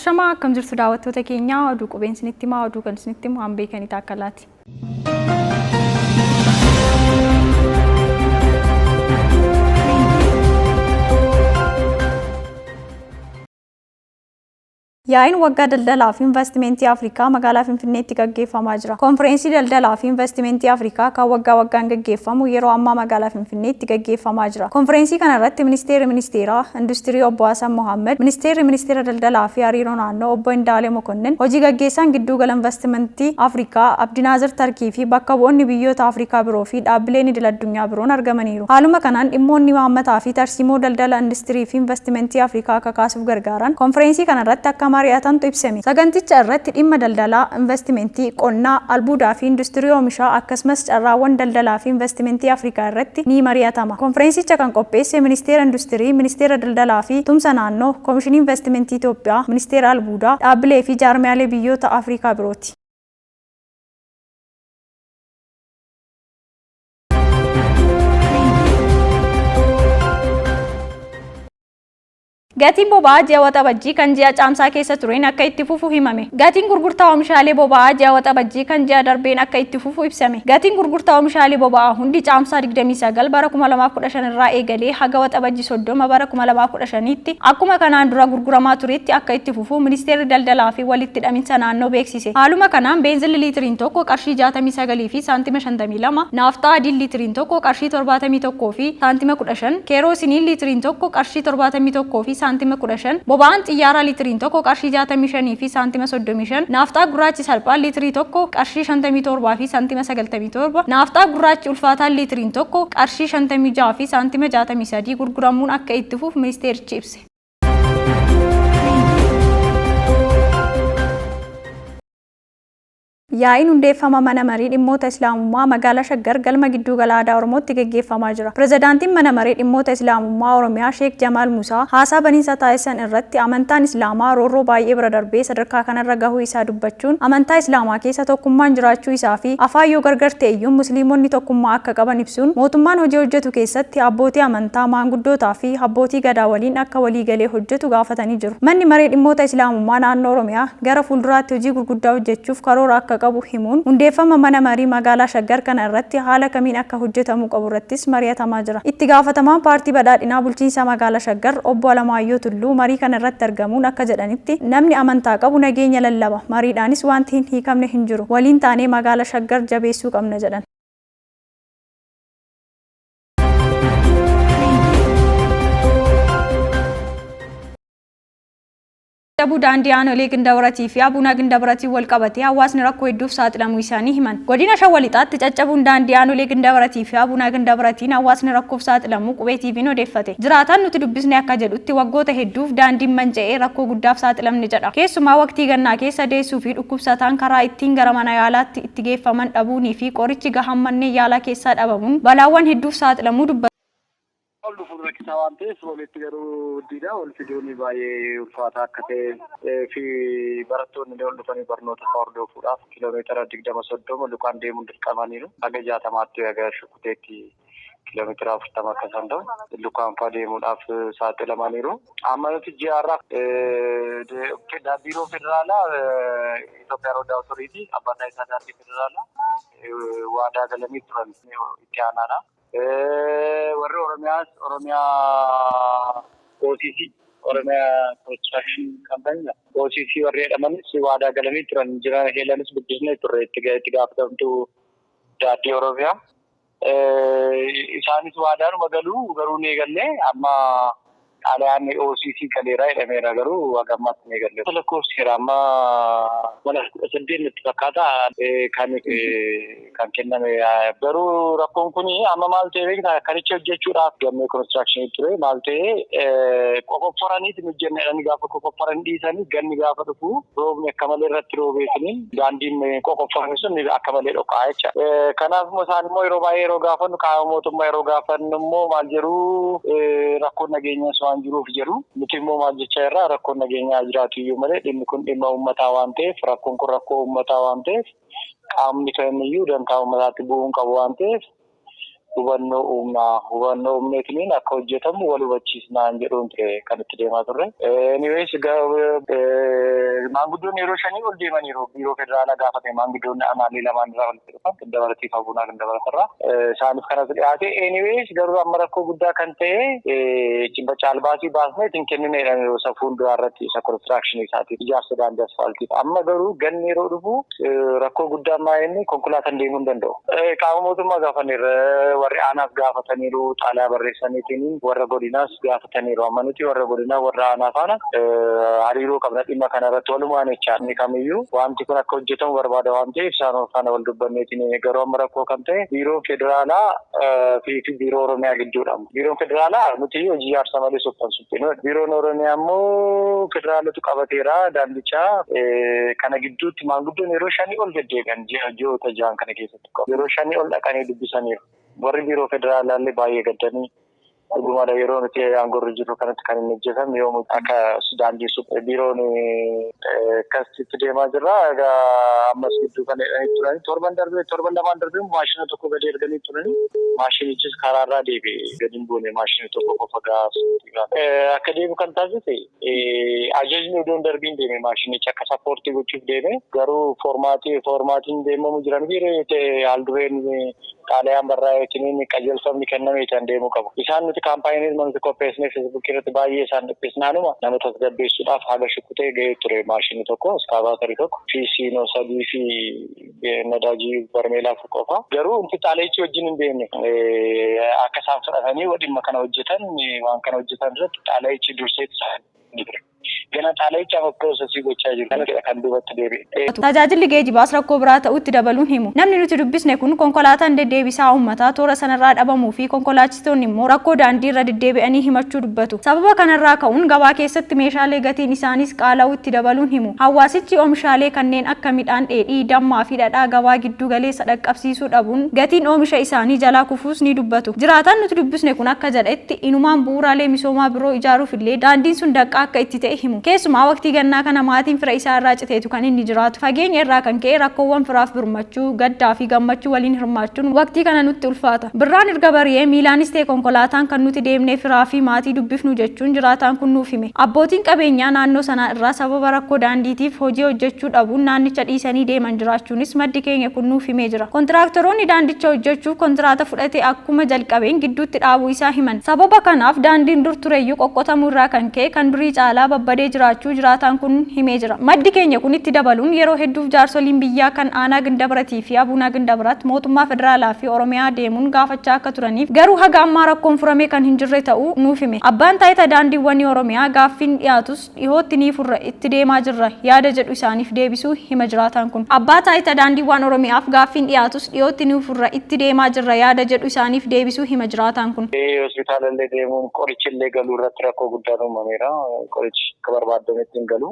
Ashamaa, akkam jirtu daawwattoota keenyaa? Oduu qubeen isinitti himaa. Oduu kan isinitti himu an Beekanii Taakkalaati. Yaa'iin waggaa daldalaa fi investimentii Afrikaa magaalaa Finfinneetti gaggeeffamaa jira. Konfireensii daldalaa fi investimentii Afrikaa kan waggaa waggaan gaggeeffamu yeroo ammaa magaalaa Finfinneetti gaggeeffamaa jira. Konfireensii kana irratti Ministeerri Ministeeraa Industirii Obbo Hasan Mohaammed, Ministeerri Ministeera Daldalaa fi Hariiroo Naannoo Obbo Indaalee Mokonnin, Hojii Gaggeessaan Gidduugala Investimentii Afrikaa Abdinaazir Tarkii fi bakka bu'oonni biyyoota Afrikaa biroo fi dhaabbileen idil addunyaa biroon argamaniiru. Haaluma kanaan dhimmoonni imaammataa fi tarsiimoo daldala industirii fi investimentii Afrikaa kakaasuuf gargaaran konfireensii kana irratti akka mari'atantu ibsame. Saganticha irratti dhimma daldalaa, investimentii, qonnaa, albuudaa fi industirii oomishaa akkasumas carraawwan daldalaa fi investimentii Afrikaa irratti ni mari'atama. Konfireensicha kan qopheesse Ministeera Industirii, Ministeera Daldalaa fi Tumsa Naannoo, Komishinii Investimentii Itoophiyaa, Ministeera Albuudaa, dhaabbilee fi jaarmiyaalee biyyoota Afrikaa birooti. Gatiin boba'aa ji'a Waxabajjii kan ji'a Caamsaa keessa tureen akka itti fufu himame. Gatiin gurgurtaa oomishaalee boba'aa ji'a Waxabajjii kan ji'a darbeen akka itti fufu ibsame. Gatiin gurgurtaa oomishaalee boba'aa hundi Caamsaa 29 bara 2015 irraa eegalee haga Waxabajji 30 bara 2015tti akkuma kanaan dura gurguramaa turetti akka itti fufu Ministeerri Daldalaa fi Walitti Hidhaminsa Naannoo beeksise. Haaluma kanaan beenzilli liitiriin tokko qarshii 69 fi saantima 52, naafxaa adiin liitiriin tokko qarshii 71 fi saantima 15, keeroosiniin liitiriin tokko qarshii 71 fi saantima 15, boba'aan xiyyaaraa liitiriin tokko qarshii 65 fi saantima 35, naafxaa gurraachi salphaan liitirii tokko qarshii 57 fi saantima 97, naafxaa gurraachi ulfaataan liitiriin tokko qarshii 56 fi saantima 63 gurguramuun akka itti fufu ministeerichi ibse. Yaa'iin hundeeffama Mana Marii Dhimmoota Islaamummaa Magaalaa Shaggar galma Gidduu Gala Aadaa Oromootti gaggeeffamaa jira. Pirezidaantiin Mana Maree Dhimmoota Islaamummaa Oromiyaa Sheek Jamaal Musaa haasaa baniinsaa taasisan irratti amantaan Islaamaa roorroo baay'ee bira darbee sadarkaa kanarra gahuu isaa dubbachuun amantaa Islaamaa keessa tokkummaan jiraachuu isaa fi afaan yoo gargar ta'eyyuu Musliimonni tokkummaa akka qaban ibsuun mootummaan hojii hojjetu keessatti abbootii amantaa, maanguddootaa fi abbootii Gadaa waliin akka walii galee hojjetu gaafatanii jiru. Manni Maree Dhimmoota Islaamummaa Naannoo Oromiyaa gara fuulduraatti hojii gurguddaa hojjechuuf karoora akka qabu himuun, hundeeffama mana marii magaalaa Shaggar kana irratti haala kamiin akka hojjetamuu qabu irrattis mari'atamaa jira. Itti gaafatamaan Paartii Badhaadhinaa Bulchiinsa Magaalaa Shaggar Obbo Alamaayyoo Tulluu marii kana irratti argamuun akka jedhanitti, namni amantaa qabu nageenya lallaba, mariidhaanis wanti hin hiikamne hin jiru. Waliin taanee magaala Shaggar jabeessuu qabna jedhan. Cabuu daandii aanolee Gindawaratii fi Abuunaa Gindabaratiin walqabatee hawaasni rakkoo hedduuf saaxilamuu isaanii himan. Godina Shawwa Lixaatti caccabuun daandii aanolee Gindabaratii fi Abuunaa Gindabaratiin hawaasni rakkoof saaxilamuu Qubee TVn odeeffate. Jiraataan nuti dubbisne akka jedhutti waggoota hedduuf daandiin manca'ee rakkoo guddaaf saaxilamne jedha. Keessumaa waqtii gannaa keessa deessuu fi dhukkubsataan karaa ittiin gara mana yaalaatti itti geeffaman dhabuunii fi qorichi gahaan manneen yaalaa keessaa dhabamuun balaawwan hedduuf saaxilamuu dubbata. Ol dhufuun rakkisaa waan ta'eef walitti garuu guddiidha. Ol fiduun baay'ee ulfaataa akka ta'e fi barattoonni illee ol dhufanii barnoota isaa hordofuudhaaf kiiloomeetira 20 30 lukaan deemuun dirqamaniiru. Haga 60tti haga Shukuteetti kiiloomeetira 40 akka isaan ta'u lukaan fa'aa deemuudhaaf saaxilamaniiru. Amma nuti ji'a har'aa biiroo federaalaa Itoophiyaa Rood Awutoriitii abbaa taayitaa daandii federaalaa waadaa galanii turan itti aanaadha. Warri Oromiyaas Oromiyaa OCC Oromiyaa Construction Company OCC warri jedhamanis waadaa galanii turan jiran heelanis guddisnee turre itti gaafatamtuu daandii Oromiyaa. Isaanis waadaanuma galuu garuu hin eegalle amma xalayaan OCC galeera jedhameera garuu haga ammaatti hin eegalle. Lakkoofseera amma mana 18 natti fakkaata kan kan kenname garuu rakkoon kun amma maal ta'e beektaa karicha hojjechuudhaaf gammee konistirakshinii ture maal ta'e qoqofforaniiti nu hojjenne gaafa qoqofforan dhiisanii ganni gaafa dhufu roobni akka malee irratti roobeetini daandiin qoqofforame sun akka malee dhoqaa jecha. Kanaaf immoo isaan immoo yeroo baay'ee yeroo gaafannu qaama mootummaa yeroo gaafannu immoo maal jedhu rakkoon nageenyaas waan jiruuf jedhu nuti immoo maal jechaa irraa rakkoon nageenyaa jiraatu iyyuu malee dhimmi kun dhimma uummataa waan ta'eef rakkoon kun rakkoo uummataa waan ta'eef qaamni kamiyyuu dantaa uummataatti bu'uu hin qabu waan ta'eef Hubannoo uumnaa, hubannoo uumneetiniin akka hojjetamu wal hubachiisnaan jedhuun ture kan itti deemaa turre. Anyways, maanguddoonni yeroo 5 ol deemaniiru biiroo federaalaa gaafate. Maanguddoonni aanaalee lamaan irraa walitti dhufan, Gindabaratii fi Abuunaa Gindabaratirraa, isaaniif kanatu dhiyaate. Anyways, garuu amma rakkoo guddaa kan ta'e cimba caalbaasii baasnee ittiin kennineedha yeroo isa fuulduraa irratti, isa construction isaatiif, ijaarsa daandii asfaaltiif. Amma garuu ganni yeroo dhufu rakkoo guddaan maa inni konkolaataan deemuu hin danda'u. Qaama mootummaa gaafanneerra, warri aanaas gaafataniiru, xaalayaa barreessaniitiin warra godinaas gaafataniiru. Amma nuti warra godinaa, warra aanaa faana hariiroo qabna dhimma kana irratti walumaan jecha. Inni kamiyyuu wanti kun akka hojjetamu barbaada waan ta'eef isaan faana wal dubbanneetiin. Garuu amma rakkoo kan ta'e biiroo federaalaa fi biiroo Oromiyaa gidduudha. Biiroon federaalaa nuti hojii ijaarsa malee suphan suphinu. Biiroon Oromiyaa immoo federaalatu qabateera daandichaa. Kana gidduutti maanguddoon yeroo 5 ol deddeebi'an, ji'oota 6 kana keessatti yeroo 5 ol dhaqanii dubbisaniiru. Warri biiroo federaalaa illee baay'ee gaddanii, dhugumadha, yeroo nuti aangoorra jirru kanatti kan inni hojjetame yoom akka daandii suphe biiroon akkasitti deemaa jirra. Egaa ammas gidduu kana jedhanii turani. Torban darbee, torban lamaan darbee maashina tokko gadi erganii turani. Maashinichis karaarraa deebi'e, gadi hin buune, maashina tokko qofa gahaa. Akka deemu kan taasise ajajni odoo hin darbiin deeme, maashinichi akka support gochuuf deeme. Garuu foormaatiin deemamu jiran fi haaldureen xaalayaan barraa'eetiin qajeelfamni kenname kan deemuu qabu. Isaan nuti kaampaaniin nuti qopheessine Feesbuukii irratti baay'ee isaan dhiphisnaanuma nama tasgabbeessuudhaaf haga shukkutee gahee ture, maashinii tokko, iskaavaatarii tokko fi siinoo 3 fi nadaajii barmeelaa 4 qofa. Garuu wanti xaalayichi wajjin hin deemne, akka isaan fudhatanii dhimma kana hojjetan, waan kana hojjetan irratti xaalayichi dursee ture. Gana xaalayicha amma process gochaa jiru. Kana kan duubatti deebi'e. Tajaajilli geejibaas rakkoo biraa ta'utti dabaluun himu. Namni nuti dubbisne kun konkolaataan deddeebisaa uummataa toora sanarraa dhabamuu fi konkolaachistoonni immoo rakkoo daandii irra deddeebi'anii himachuu dubbatu. Sababa kanarraa ka'uun gabaa keessatti meeshaalee gatiin isaaniis qaala'uu itti dabaluun himu. Hawaasichi oomishaalee kanneen akka midhaan dheedhii, dammaa fi dhadhaa gabaa giddu galeessa dhaqqabsiisuu dhabuun gatiin oomisha isaanii jalaa kufuus ni dubbatu. Jiraataan nuti dubbisne kun akka jedhetti, inumaan bu'uuraalee misoomaa biroo ijaaruuf illee daandiin sun danqaa akka itti ta'e himu. Keessumaa waqtii gannaa kana maatiin fira isaa irraa citeetu kan inni jiraatu. Fageenya irraa kan ka'e rakkoowwan firaaf birmachuu, gaddaa fi gammachuu waliin hirmaachuun waqtii kana nutti ulfaata. Birraan erga bari'ee miilaanis ta'e konkolaataan kan nuti deemnee firaa fi maatii dubbifnu jechuun jiraataan kun nuuf hime. Abbootiin qabeenyaa naannoo sanaa irraa sababa rakkoo daandiitiif hojii hojjechuu dhabuun naannicha dhiisanii deeman jiraachuunis maddi keenya kun nuuf himee jira. Kontiraaktoroonni daandicha hojjechuuf kontiraata fudhate akkuma jalqabeen gidduutti dhaabuu isaa himan. Sababa kanaaf daandiin dur tureyyuu qoqqotamuu irraa kan ka'e kan durii caalaa babbadee jiraachuu jiraataan kun himee jira. Maddi keenya kun itti dabaluun, yeroo hedduuf jaarsoliin biyyaa kan aanaa Gindabratii fi Abuunaa Gindabrat mootummaa federaalaa fi Oromiyaa deemuun gaafachaa akka turaniif, garuu haga ammaa rakkoon furamee kan hin jirre ta'uu nuuf hime. Abbaan Taayita Daandiiwwanii Oromiyaa gaaffiin dhiyaatus dhihootti ni furra, itti deemaa jirra yaada jedhu isaaniif deebisuu hima jiraataan kun. Abbaa Taayita Daandiiwwaan Oromiyaaf gaaffiin dhiyaatus dhiyootti ni furra, itti deemaa jirra yaada jedhu isaaniif deebisuu hima jiraataan kun. Hospitaala illee deemuun qorichi illee galuu irratti rakkoo guddaan uumameera. Qorichi akka barbaadametti hin galu.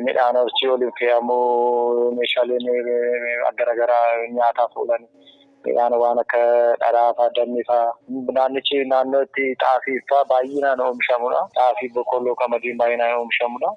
Midhaan achii ol hin fe'amu. Meeshaaleen garaagaraa nyaataaf oolan, midhaan waan akka dhadhaa fa'aa, dammi fa'aa. Naannichi naannoo itti xaafii fa'aa baay'inaan oomishamudha. Xaafii, boqqolloo, qamadiin baay'inaan oomishamudha.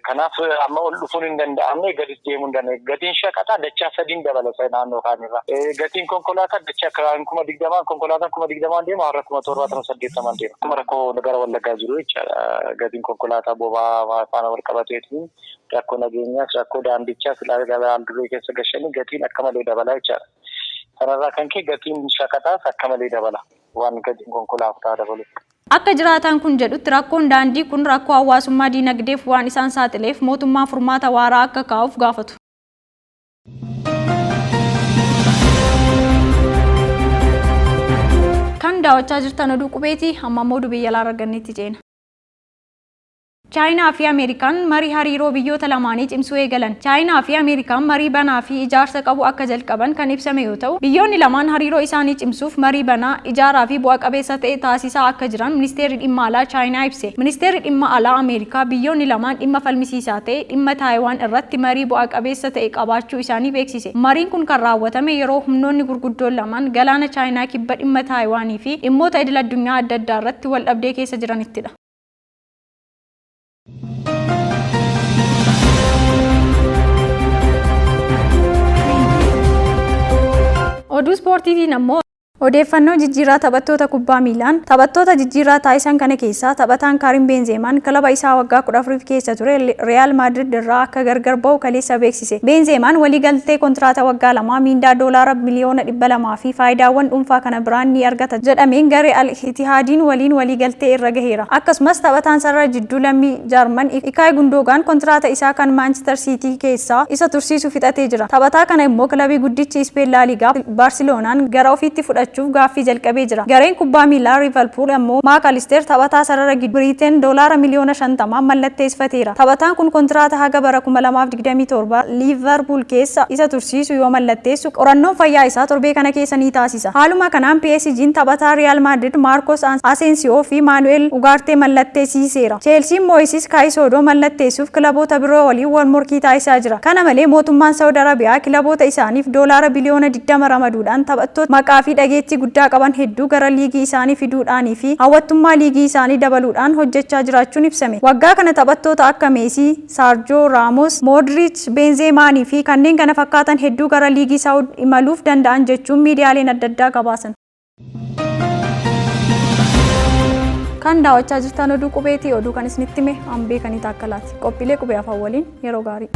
Kanaaf amma ol dhufuun hin danda'amne, gadi deemuu hin danda'amne. Gatiin shaqaxaa dachaa sadiin dabala naannoo kaanirra. Gatiin konkolaataa dachaa 20,000, konkolaataan 20,000 deema, har'a 70,000, 80,000 deema. Akkuma rakkoo gara Wallaggaa jiru jechaadha. Gatiin konkolaataa boba'aa faana wal qabateetiin rakkoo nageenyaas rakkoo daandichaas haal duree keessa gashanii gatiin akka malee dabala jechaadha. Kanarraa kan ka'e gatiin shaqaxaas akka malee dabala, waan gatiin konkolaataa dabalu. Akka jiraataan kun jedhutti, rakkoon daandii kun rakkoo hawaasummaa diinagdeef waan isaan saaxileef mootummaan furmaata waaraa akka kaa'uuf gaafatu. Kan daawwachaa jirtan oduu qubeeti. Amma immoo oduu biyya alaa arganneetti ceena. Chaayinaa fi Ameerikaan marii hariiroo biyyoota lamaanii cimsuu eegalan. Chaayinaa fi Ameerikaan marii banaa fi ijaarsa qabu akka jalqaban kan ibsame yoo ta'u, biyyoonni lamaan hariiroo isaanii cimsuuf marii banaa, ijaaraa fi bu'a qabeessa ta'e taasisaa akka jiran Ministeerri Dhimma Alaa Chaayinaa ibse. Ministeerri Dhimma Alaa Ameerikaa biyyoonni lamaan dhimma falmisiisaa ta'e dhimma Taayiwaan irratti marii bu'a qabeessa ta'e qabaachuu isaanii beeksise. Mariin kun kan raawwatame yeroo humnoonni gurguddoon lamaan galaana Chaayinaa kibba, dhimma Taayiwaanii fi dhimmoota idil addunyaa adda addaa irratti wal dhabdee keessa jiranittidha. Oduu ispoortiitiin ammoo, Odeeffannoo jijjiirraa taphattoota kubbaa miilaan taphattoota jijjiirraa taasisan kana keessaa taphataan Kaarim Beenzeemaan kilaba isaa waggaa 14 keessa ture Real Madrid irraa akka gargar ba'u kaleessa beeksise. Beenzeemaan waliigaltee kontiraata waggaa 2 miindaa doolaara miliyoona 200 fi faayidaawwan dhuunfaa kana biraan ni argata jedhameen garee Al Itihaadiin waliin waliigaltee irra gaheera. Akkasumas taphataan sarara jidduu lammii Jaarman Ikaay Gundoogaan kontiraata isaa kan Maanchister Siitii keessaa isa tursiisu fixatee jira. Taphataa kana immoo kilabii guddichi Ispeen Laaligaa Baarsiloonaan gara ofiitti fudhachuuf gaaffii jalqabee jira. Gareen kubbaa miilaa Liverpool ammoo Maak Alisteer taphataa sarara gidduu Biriiteen doolaara miliyoona 50 mallatteessifateera. Taphataan kun kontiraata haga bara 2027 Liverpool keessa isa tursiisu yoo mallatteessu qorannoon fayyaa isaa torbee kana keessa ni taasisa. Haaluma kanaan PSG'n taphataa Real Madrid Marcos Asensio fi Manuel Ugarte mallatteessiseera. Chelsean Moises Caicedo mallatteessuuf kilaboota biroo waliin wal morkii taasisaa jira. Kana malee mootummaan Saawud Arabiyaa kilaboota isaaniif doolaara biliyoona 20 ramaduudhaan taphattoota maqaa fi dhageettii guddaa qaban hedduu gara liigii isaanii fiduudhaanii fi hawwattummaa liigii isaanii dabaluudhaan hojjechaa jiraachuun ibsame. Waggaa kana taphattoota akka Meesii, Saarjoo Raamos, Moodriich, Beenzeemaanii fi kanneen kana fakkaatan hedduu gara liigii Saawud imaluuf danda'an jechuun miidiyaaleen adda addaa gabaasan. Kan daawwachaa jirtan oduu qubeetii, oduu kan isinitti hime hambee kanii taakkalaati. Qophiilee qubee afaan waliin yeroo gaarii.